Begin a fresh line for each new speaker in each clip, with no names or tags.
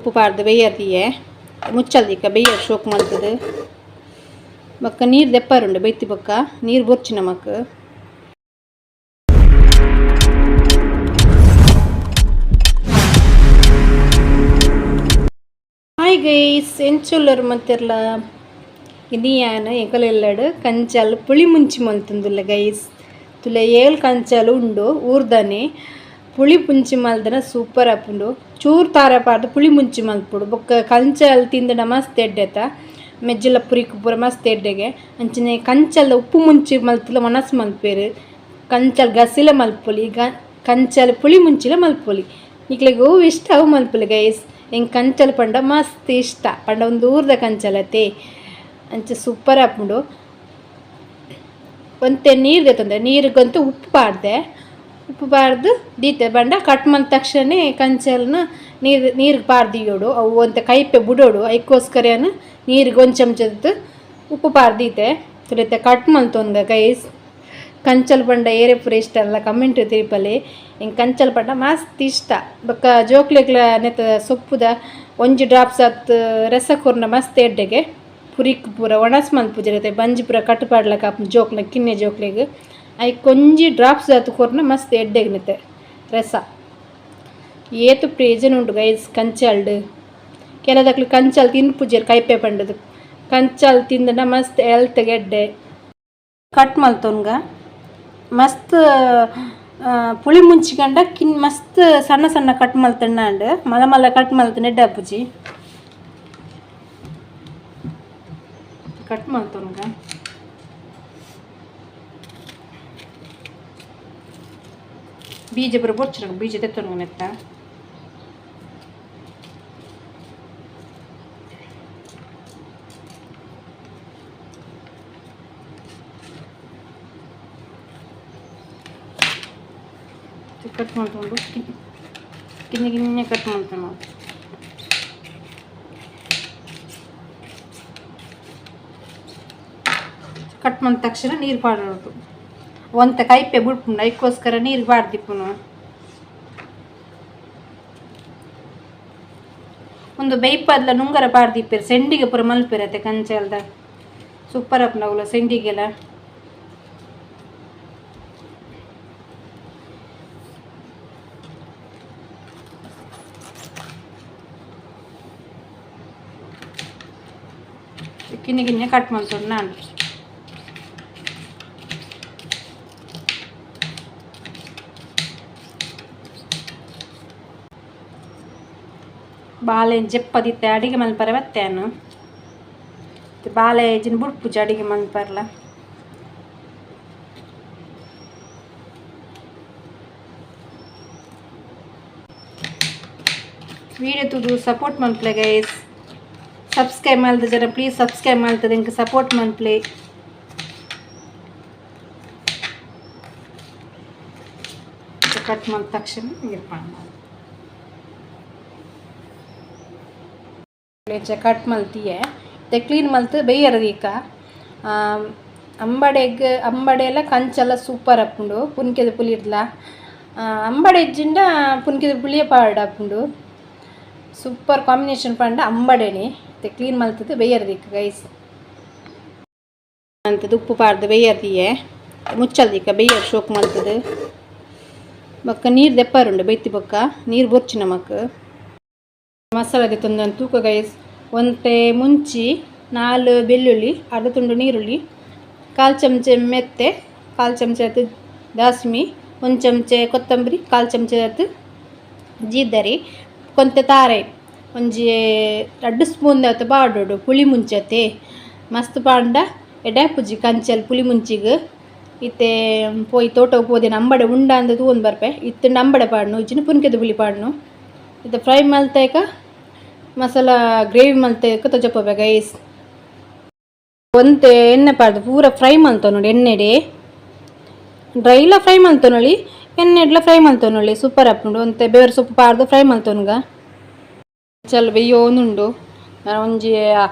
ಉಪ್ಪು ಪಾಡ್ದು ಬೇಯರ್ದಿಯೆ ಮುಚ್ಚಲ್ದಿಕ್ಕ ಬೇಯರ್ ಶೋಕ್ ಮಲ್ತದು ಬೊಕ್ಕ ನೀರು ದೆಪ್ಪರುಂಡು ಬೈತಿ ಬೊಕ್ಕ ನೀರು ಬೊರ್ಚಿ ನಮಕ್. ಹಾಯ್ ಗೈಸ್, ಎಂಚುಲ್ಲರು ಮಂತಿರ್ಲ? ಇನಿಯಾನ ಎಂಕಲೆಲ್ಲಡು ಕಂಚಲ್ ಪುಳಿ ಮುಂಚಿ ಮಲ್ತೊಂದುಲ್ಲ ಗೈಸ್. ತುಲೆ ಏಲ್ ಕಂಚಲ್ ಉಂಡು ಊರ್ದನೆ. ಪುಳಿ ಮುಂಚಿ ಮಲ್ದನ ಸೂಪರ್ ಆಪುಂಡು. ಚೂರು ತಾರ ಪಾಡ್ದು ಪುಳಿ ಮುಂಚಿ ಮಲ್ಪೊಡು. ಬೊಕ್ಕ ಕಂಚಲ್ ತಿಂದಡ ಮಸ್ತ್ ಎಡ್ಡೆತ, ಮೆಜ್ಜಲ ಪುರಿಕ್ ಪೂರ ಮಸ್ತ್ ಎಡ್ಡೆಗೆ. ಅಂಚನೆ ಕಂಚಲ್ ಉಪ್ಪು ಮುಂಚಿ ಮಲ್ತುಲ ವನಸ್ ಮಲ್ಪೆರ್. ಕಂಚಲ್ ಗಸಿಲ ಮಲ್ಪೊಲಿ, ಕಂಚಲ್ ಪುಳಿ ಮುಂಚಿಲ ಮಲ್ಪೊಲಿ. ನಿಕ್ಲೆಗ್ ಒವು ಇಷ್ಟ ಅವು ಮಲ್ಪೊಲಿ ಗೈಸ್. ಎಂಕ್ ಕಂಚಲ್ ಪಂಡ ಮಸ್ತ್ ಇಷ್ಟ. ಪಂಡ ಉಂದು ಊರ್ದ ಕಂಚಲತೆ, ಅಂಚ ಸೂಪರ್ ಆಪುಂಡು. ಒಂತೆ ನೀರು ದೆತ್ತೊಂದೆ, ನೀರುಗಂತೂ ಉಪ್ಪು ಪಾಡ್ದೆ. ಉಪ್ಪು ಪಾಡ್ದು ದೀತೆ ಪಂಡ ಕಟ್ ಮಂತ್ ತಕ್ಷಣ ಕಂಚಲ್ನ ನೀರು ನೀರಿಗೆ ಪಾಡ್ದು ದೀಯೊಡು. ಅವು ಒಂತೆ ಕೈಪೆ ಬುಡೋಡು. ಐಕ್ಕೋಸ್ಕರ ನೀರಿಗೆ ಒಂದು ಚಮಚದ ಉಪ್ಪು ಪಾಡ್ದು ದೀತೆ. ತುಲಿತೆ ಕಟ್ ಮಲ್ತೊನ್ಗ ಗೈಸ್. ಕಂಚಲ್ ಪಂಡ ಏರೆ ಪೂರ ಇಷ್ಟ ಅಲ್ಲ, ಕಮೆಂಟ್ ತಿರಿಪಲೆ. ಎಂಕ್ ಕಂಚಲ್ ಪಂಡ ಮಸ್ತ್ ಇಷ್ಟ. ಬೊಕ್ಕ ಜೋಕ್ಲೆಗ್ಲ ನೆತ್ತ ಸೊಪ್ಪುದ ಒಂಜಿ ಡ್ರಾಪ್ಸ್ ಅತ್ ರಸ ಕೊರ್ನ ಮಸ್ತ್ ಎಡ್ಡೆಗೆ. ಪುರಿಕ್ ಪೂರ ಒಣಸ್ ಮಲ್ಪುಜೆರ್, ಬಂಜಿ ಪೂರ ಕಟ್ಟು ಪಾಡ್ಲಕ ಆಪುಂಡು ಜೋಕ್ಲೆಗ್, ಕಿನ್ಯ ಜೋಕ್ಲೆಗ್. ಐಕ್ ಒಂಜಿ ಡ್ರಾಪ್ಸ್ ಆತ್ ಕೊರ್ನ ಮಸ್ತ್ ಎಡ್ಡೆಗ್ ನೆತ್ತೆ ರಸ. ಏತ್ ಪ್ರಯೋಜನ ಉಂಡು ಗೈಸ್ ಕಂಚಲ್ಡ್. ಕೆಲದಕ್ಲು ಕಂಚಲ್ ತಿನ್ಪುಜೆರ್ ಕೈಪೆ ಪಂಡದು. ಕಂಚಲ್ ತಿಂದನ ಮಸ್ತ್ ಹೆಲ್ತ್ ಎಡ್ಡೆ. ಕಟ್ ಮಲ್ತೊನ್ಗ. ಮಸ್ತ್ ಪುಳಿ ಮುಂಚಿಗಂಡ ಕಿನ್ ಮಸ್ತ್ ಸಣ್ಣ ಸಣ್ಣ ಕಟ್ ಮಲ್ತಣ್ಣಾಂಡ್. ಮಲ್ಲ ಮಲ್ಲ ಕಟ್ ಮಲ್ತನ ಎಡ್ಡೆ ಆಪುಜಿ. ಕಟ್ ಮಲ್ತೊನ್ಗ. ಬೀಜ ಪೂರ ಬೊರ್ಚಿ, ಬೀಜ ದೆತ್ತೊನ್ಗ ನೆತ್ತ. ಕಟ್ ಮಲ್ತೊಂಡು ಕಿನ್ನಿ ಕಿನ್ನಿ ಕಟ್ ಮಲ್ತೊಂಡು. ಕಟ್ ಮಂದ ತಕ್ಷಣ ನೀರು ಪಾಡೋದು. ಒಂತೆ ಕೈಪೆ ಬುಡ್ಪುಂಡು, ಐಕ್ಕೋಸ್ಕರ ನೀರು ಪಾಡ್ದಿಪ್ಪುನು. ಒಂದು ಬೇಯ್ಪದ್ಲ ನುಂಗರ ಪಾಡ್ದಿಪ್ಪೆರ್. ಸೆಂಡಿಗೆ ಪೂರ ಮಲ್ಪೆರ್ ಅತ್ತೆ ಕಂಚಲ್ದ. ಸೂಪರ್ ಆಪುಂಡು ಅವುಲ ಸೆಂಡಿಗೆಲ. ಕಿನ್ನಿ ಕಿನ್ನಿ ಕಟ್ ಮಲ್ತೊಂಡು ನಾನು. ಬಾಲೆ ಜಪ್ಪದಿತ್ತೆ ಅಡಿಗೆ ಮಲ್ಪರೆ ಬತ್ತೇನು. ಬಾಲೆ ಜಿನ್ ಬುಡ್ಪುಜಿ ಅಡಿಗೆ ಮಲ್ಪರ್ಲ. ವೀಡಿಯೋ ತೂದು ಸಪೋರ್ಟ್ ಮಲ್ಪಲೆ ಗೈಸ್. ಸಬ್ಸ್ಕ್ರೈಬ್ ಮಲ್ತ ಜನ ಪ್ಲೀಸ್ ಸಬ್ಸ್ಕ್ರೈಬ್ ಮಲ್ತದೆ ಎಂಕ್ ಸಪೋರ್ಟ್ ಮಲ್ಪಲೆ. ಕಟ್ ಮಾಡಿದ ತಕ್ಷಣ ನೀರು ಪಾಡ್ ಕಟ್ ಮಲ್ತಿಯೆ. ಇತ್ತೆ ಕ್ಲೀನ್ ಮಲ್ತ್ ಬೇಯರ ದೀಕ. ಅಂಬಡೆಗ್ ಅಂಬಡೆ ಎಲ್ಲ ಕಂಚೆಲ್ಲ ಸೂಪರ್ ಆಪುಂಡು. ಪುನ್ಕೆದ ಪುಲಿ ಇರ್ಲ ಅಂಬಡೆ ಇಜ್ಜಿಂಡ ಪುನ್ಕೆದ ಪುಳಿಯ ಪಾಡ್ ಆಪುಂಡು. ಸೂಪರ್ ಕಾಂಬಿನೇಷನ್ ಪಂಡ ಅಂಬಡೆನೆ. ಇತ್ತೆ ಕ್ಲೀನ್ ಮಲ್ತದು ಬೇಯರ ದೀಕ ಗೈಸ್. ಅಂಥದ್ದು ಉಪ್ಪು ಪಾಡ್ದು ಬೇಯರ್ದಿಯೆ ಮುಚ್ಚಲ್ದಿಕ್ಕ ಬೇಯರ್ ಶೋಕ್ ಮಲ್ತದು. ಬೊಕ್ಕ ನೀರು ದೆಪ್ಪರುಂಡು ಬೈತಿ ಬೊಕ್ಕ ನೀರು ಬೊರ್ಚಿ ನಮಕ್. ಮಸಾಲೆ ದೆತ್ತೊಂದು ತೂಕ ಗೈಸ್. ಒಂತೆ ಮುಂಚಿ, 4 ಬೆಳ್ಳುಳ್ಳಿ, ಅರ್ಧ ತುಂಡು ನೀರುಳ್ಳಿ, ಕಾಲು ಚಮಚ ಮೆತ್ತೆ, ಕಾಲು ಚಮಚ ಆತು ದಾಸ್ಮಿ, ಒಂದು ಚಮಚ ಕೊತ್ತಂಬರಿ, ಕಾಲು ಚಮಚ ಆತು ಜೀದರಿ, ಕೊಂತೆ ತಾರೆ, ಒಂಜಿ 2 ಸ್ಪೂನ್ ಆತು ಪಾಡೊಡು ಪುಳಿ ಮುಂಚತೆ. ಮಸ್ತ್ ಪಾಂಡ ಎಡ್ಡೆ ಆಪುಜಿ ಕಂಚಲ್ ಪುಳಿ ಮುಂಚಿಗ್. ಇತ್ತೆ ಪೋಯಿ ತೋಟಗ್ ಪೋದಿನ ಅಂಬಡೆ ಉಂಡ ಅಂದ್ ತೂವೊಂದು ಬರ್ಪೆ. ಇತ್ತುಂಡ ಅಂಬಡೆ ಪಾಡ್ನು, ಇಜ್ಜಿಂಡ ಪುನ್ಕೆದ ಪುಳಿ ಪಾಡ್ನು. ಇತ್ತೆ ಫ್ರೈ ಮಲ್ತೇಕ ಮಸಾಲ ಗ್ರೇವಿ ಮಲ್ತೇಕ ತೊಜಪೊಬೆ ಗೈಸ್. ಒಂತೆ ಎಣ್ಣೆ ಪಾಡ್ದು ಪೂರ ಫ್ರೈ ಮಲ್ತೊನೊಡು ಎಣ್ಣೆಡೆ. ಡ್ರೈಲ ಫ್ರೈ ಮಲ್ತೊನೊಲಿ, ಎಣ್ಣೆಡ್ಲ ಫ್ರೈ ಮಲ್ತೊನೊಲಿ, ಸೂಪರ್ ಆಪುಂಡು. ಒಂತೆ ಬೇರೆ ಸೊಪ್ಪು ಪಾಡ್ದು ಫ್ರೈ ಮಲ್ತೊನ್ಗ. ಚಲ್ ಬೇಯೋಂದುಂಡು. ಒಂಜಿ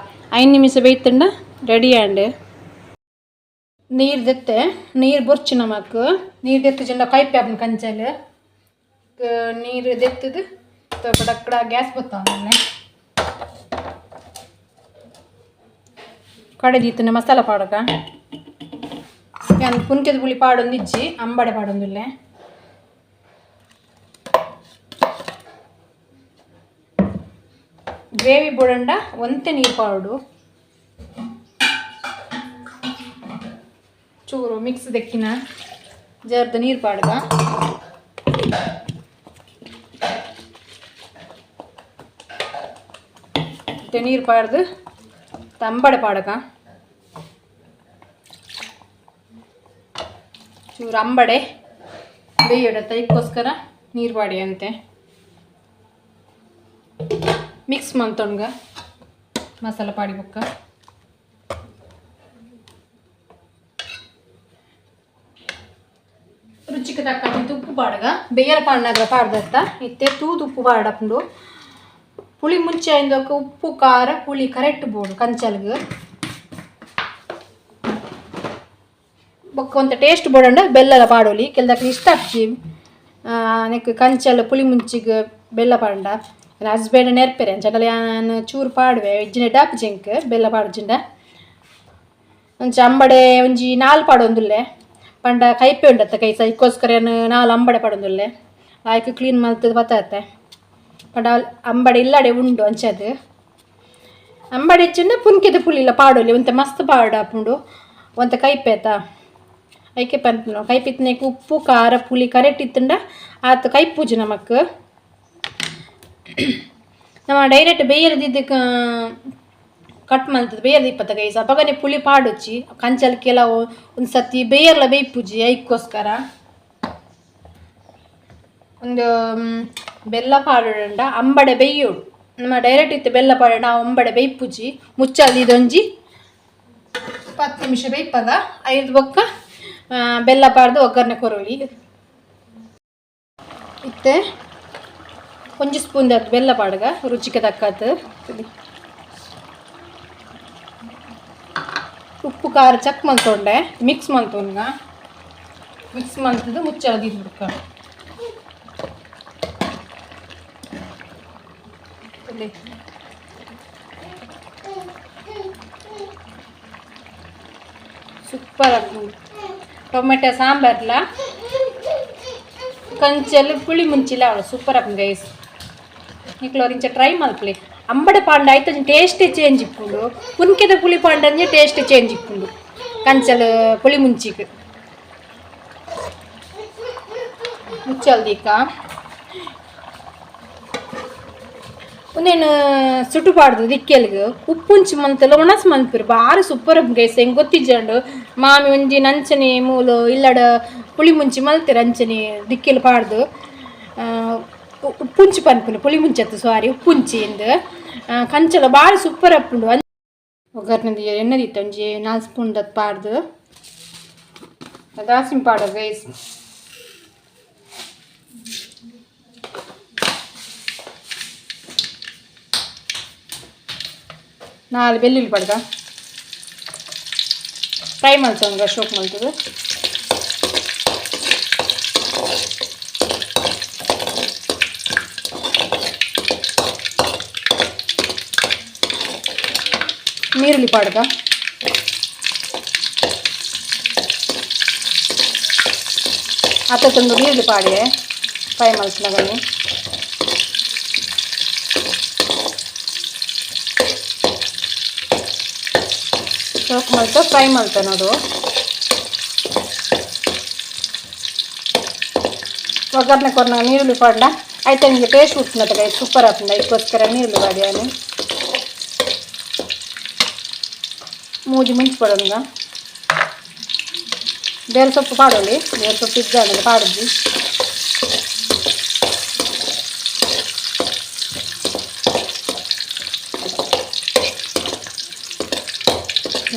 5 ನಿಮಿಷ ಬೇಯ್ತುಂಡ ರೆಡಿ ಆಂಡ್. ನೀರು ದೆತ್ತೆ, ನೀರು ಬೊರ್ಚು ನಮಕ್. ನೀರು ದೆತ್ತು ಜಂಡ ಕೈಪೆ ಆಪುಂಡು ಕಂಚಲ್. ನೀರು ದೆತ್ತದು ಕಡಕ್ಕಡ ಗ್ಯಾಸ್ ಬತ್ತಾವನೆ. ಕಡೆದೀತನ ಮಸಾಲ ಪಾಡಕ ಯಾನ್ ಪುನ್ಕೆದ ಪುಳಿ ಪಾಡೊಂದಿಜ್ಜಿ ಅಂಬಡೆ ಪಾಡೊಂದುಲ್ಲೆ. ಗ್ರೇವಿ ಬೋಡಂಡ ಒಂತೆ ನೀರು ಪಾಡು ಚೂರು ಮಿಕ್ಸ್ ದೆಕ್ಕಿನ ಜರ್ದ ನೀರು ಪಾಡ್ಗ. ನೀರು ಪಾಡ್ದು ತಂಬಡೆ ಪಾಡಕ ಚೂರು ಅಂಬಡೆ ಬೇಯಡತ್ತ ಇದಕ್ಕೋಸ್ಕರ ನೀರು ಪಾಡಿ ಅಂತೆ ಮಿಕ್ಸ್ ಮಂತೊಣ್ಗ ಮಸಾಲ ಪಾಡಿ ಬೊಕ್ಕ. ರುಚಿಗೆ ತಕ್ಕಂತೆ ಉಪ್ಪು ಪಾಡಗ ಬೇಯರ ಪಾಡ್ನಾಗ ಪಾಡ್ದತ್ತ ಇತ್ತೆ ತೂದು ಉಪ್ಪು ಪಾಡಪುಂಡು. ಪುಳಿ ಮುಂಚೆ ಇಂದೊಕ್ಕ ಉಪ್ಪು ಖಾರ ಪುಳಿ ಕರೆಕ್ಟ್ ಬೋಡು ಕಂಚಲ್ಗ್ ಬೊಕ್ಕ ಒಂತ ಟೇಸ್ಟ್ ಬೋಡಂಡ ಬೆಲ್ಲದ ಪಾಡೋಲಿ ಕೆಲದಕ್ಕೆ ಇಷ್ಟ ಆಪ್ಜಿ ನೆಕ್ ಕಂಚಲ್ ಪುಳಿ ಮುಂಚಿಗೆ ಬೆಲ್ಲ ಪಾಂಡ. ಹಸ್ಬೆಂಡ್ ನೆರ್ಪೆರೆ ಅಂಚ ಯಾನ್ ಚೂರು ಪಾಡುವೆ ಇಜ್ಜಿನ ಡಾಪ್ ಜಿಂಕ್ ಬೆಲ್ಲ ಪಾಡುಜಿಂಡ ಒಂಚ ಅಂಬಡೆ ಒಂಜಿ ನಾಲ್ ಪಾಡೊಂದುಲ್ಲೆ ಪಂಡ ಕೈಪೆ ಉಂಡತ್ತ ಕೈ ಸೈಕೋಸ್ಕರ ನಾಲ್ ಅಂಬಡೆ ಪಾಡೊಂದುಲ್ಲೆ ಆಯ್ಕೆ ಕ್ಲೀನ್ ಮಲ್ತದ ಬತ್ತಾತೆ ಪಂಡ ಅಂಬಡೆ ಇಲ್ಲಡೆ ಉಂಡು ಅಂಚದು ಅಂಬಡೆ ಇಚ್ಚಿಂಡ ಪುನ್ಕೆದ ಪುಳಿಲ್ಲ ಪಾಡೊಲಿ ಒಂತೆ ಮಸ್ತ್ ಪಾಡಾಪುಂಡು ಒಂತೆ ಕೈಪೇತ ಐಕೆ ಪನ್ಪುನು ಕೈಪಿತ್ನೇಕ್ ಉಪ್ಪು ಖಾರ ಪುಳಿ ಕರೆಕ್ಟ್ ಇತ್ತುಂಡ ಆತ ಕೈಪೂಜಿ ನಮಕ್. ನಮ್ಮ ಡೈರೆಕ್ಟ್ ಬೇಯರ್ದಿದ್ದಕ್ಕೆ ಕಟ್ ಮಲ್ತದ ಬೇಯರ್ದ ಇಪ್ಪತ್ತ ಗೈಸ್ ಅಪಗನೆ ಪುಳಿ ಪಾಡೊಚ್ಚಿ ಕಂಚಲ್ ಕೆಲವು ಒಂದು ಸತಿ ಬೇಯರ್ಲ ಬೇಯ್ಪುಜಿ ಐಕ್ಕೋಸ್ಕರ ಒಂದು ಬೆಲ್ಲ ಪಾಡೋಡ ಅಂಬಡೆ ಬೇಯೋಡು ನಮ್ಮ ಡೈರೆಕ್ಟ್ ಇತ್ತು ಬೆಲ್ಲ ಪಾಡೋಣ ಅಂಬಡೆ ಬೇಯ್ಪುಜಿ ಮುಚ್ಚಲ್ ಇದೊಂಜಿ 10 ನಿಮಿಷ ಬೇಯ್ಪದ ಐದು ಬೊಕ್ಕ ಬೆಲ್ಲ ಪಾಡ್ದು ಒಗ್ಗರಣೆ ಕೊರೊಲಿ. ಇತ್ತೆ ಒಂಜಿ ಸ್ಪೂನ್ ದಾತ್ ಬೆಲ್ಲ ಪಾಡ್ಗ ರುಚಿಗೆ ತಕ್ಕತ್ ಉಪ್ಪು ಖಾರ ಚಕ್ ಮಲ್ತೊಂಡೆ ಮಿಕ್ಸ್ ಮಲ್ತೊನ್ಗ ಮಿಕ್ಸ್ ಮಲ್ತದ್ದು ಮುಚ್ಚಳ ದೀದ್ ಬುಡ್ಕ. ಸೂಪರ್ ಆಗ್ತದೆ ಟೊಮೆಟೊ ಸಾಂಬಾರ್ಲ ಕಂಚಲ್ ಪುಳಿ ಮುಂಚಿಲ ಅವಳು ಸೂಪರ್ ಆಪುಂಡು ಗೈಸ್. ನಿಕ್ಲು ಇಂಚ ಟ್ರೈ ಮಲ್ಪುಲೆ ಅಂಬಡೆ ಪಾಂಡ ಐತ ಟೇಸ್ಟೇ ಚೇಂಜ್ ಇಪ್ಪುಂಡು ಪುನ್ಕೆದ ಪುಳಿ ಪಾಂಡಂಜೆ ಟೇಸ್ಟ್ ಚೇಂಜ್ ಇಪ್ಪುಂಡು ಕಂಚಲ್ ಪುಳಿ ಮುಂಚಿಗ್ ಮುಚ್ಚಲ್ ದೀಕ ಉಂದೆನ್ ಸುಟು ಪಾಡ್ದು ದಿಕ್ಕೆಲ್ಗ್ ಉಪ್ಪುಂಚಿ ಮಂತಲ ಒಣಸ್ ಮನ್ಪುರು ಬಾರಿ ಸೂಪರ್ ಗೈಸ್. ಎಂಕ್ ಗೊತ್ತಿಜ್ಜಂಡು ಮಾಮಿ ಒಂಜಿ ನಂಚನೆ ಮೂಲು ಇಲ್ಲಡ ಪುಳಿ ಮುಂಚಿ ಮಲ್ತೆರ್ ಅಂಚನೆ ದಿಕ್ಕೆಲ್ ಪಾಡ್ದು ಉಪ್ಪುಂಚಿ ಪನ್ಪುನು ಪುಳಿ ಮುಂಚಿ ಸಾರಿ ಉಪ್ಪುಂಚಿ ಇಂದ್ ಕಂಚಲ ಬಾರಿ ಸೂಪರ್ ಆಪುಂಡು. ಒಗ್ಗರಣೆ ಎಣ್ಣೆ ದೀತ ಒಂಜಿ 4 ಸ್ಪೂನ್ ದತ್ ಪಾಡ್ದು ದಾಸಿಮಿ ಪಾಡ ಗೈಸ್. ನಾಲ್ ಬೆಳ್ಳುಳ್ಳಿ ಪಾಡ್ಗ ಫ್ರೈ ಮಲ್ತೊಂಗ ಶೋಕ್ ಮಲ್ತದು. ನೀರುಳ್ಳಿ ಪಾಡ್ಗ ಅತ್ತ ತುಂಡು ನೀರುಳ್ಳಿ ಪಾಡಿಯೆ ಫ್ರೈ ಮಲ್ಪುನಗನೆ ಶೋಕ್ ಮಲ್ತ ಫ್ರೈ ಮಲ್ತ ನೋಡು. ಒಗ್ಗರಣೆ ಕೊರ್ನ ನೀರುಳ್ಳಿ ಪಾಡ್ಲ ಐತೆ ನಿಮಗೆ ಟೇಸ್ಟ್ ಹುಟ್ಟುನತ್ತ ಸೂಪರ್ ಆಪುಂಡು ಐಕ್ಕೋಸ್ಕರ ನೀರುಳ್ಳಿ ಪಾಡ್ಯಾನು ಮೂಜಿ ಮುಂಚಿ ಪಾಡೊಂದ ಬೇರೆ ಸೊಪ್ಪು ಪಾಡೊಲಿ ಬೇರೆ ಸೊಪ್ಪು ಇಜ್ಜಾಂಡ ಪಾಡುಜಿ.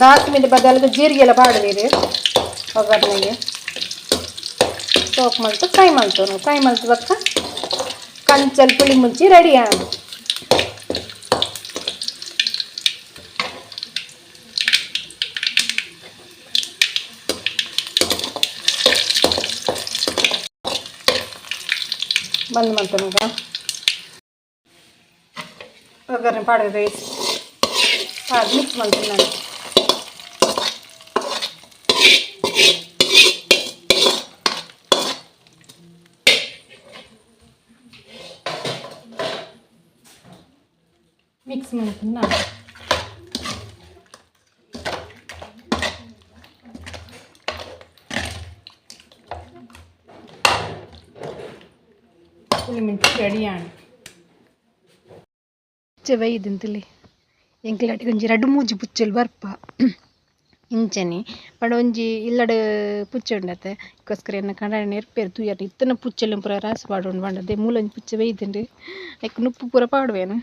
ದಾಸ್ಮಿದ ಬದಲಿಗೆ ಜೀರಿಗೆ ಎಲ್ಲ ಪಾಡುವೀರು ಒಗ್ಗರಣೆಗೆ ಸೋಪ್ ಮಲ್ತು ಫ್ರೈ ಮಲ್ತೊನು ಫ್ರೈ ಮಲ್ತು ಬೊಕ್ಕ ಕಂಚಲ್ ಪುಳಿ ಮುಂಚಿ ರೆಡಿ ಆಂಡ್. ಬಂದ್ ಮಲ್ತೊನುಗ ಒಗ್ಗರಣೆ ಪಾಡ್ದು ರೈಸ್ ಪಾಡ್ದು ಮಿಕ್ಸ್ ಮಲ್ತೊನು. ಮಿಕ್ಸ್ ಮಲ್ಪುನ ಪುಳಿಮುಂಚಿ ರೆಡಿ ಆಂಡ್. ಪುಚ್ಚೆ ಬೈದಂತಲೆ ಎಂಕ್ಲಟಿಗೆ ಒಂಜಿ ರಡ್ಡ್ ಮೂಜಿ ಪುಚ್ಚೆಲು ಬರ್ಪ ಇಂಚನೆ ಪಂಡ ಒಂಜಿ ಇಲ್ಲಡ್ ಪುಚ್ಚೆ ಉಂಡತೆ ಅಯಿಕೋಸ್ಕರ ಎನ್ನ ಕಂಡನಿ ನೆರ್ಪೆರ್ ತೂಯರೆ ಇತ್ತಿನ ಪುಚ್ಚೆಲೆನ್ ಪೂರ ರಾಸಿ ಪಾಡೊಂಡು ಪಂಡದೆ ಮೂಲೊಂಜಿ ಪುಚ್ಚೆ ಬೈದುಂಡು ಐಕ್ ನುಪ್ಪು ಪೂರ ಪಾಡುವೆನ್.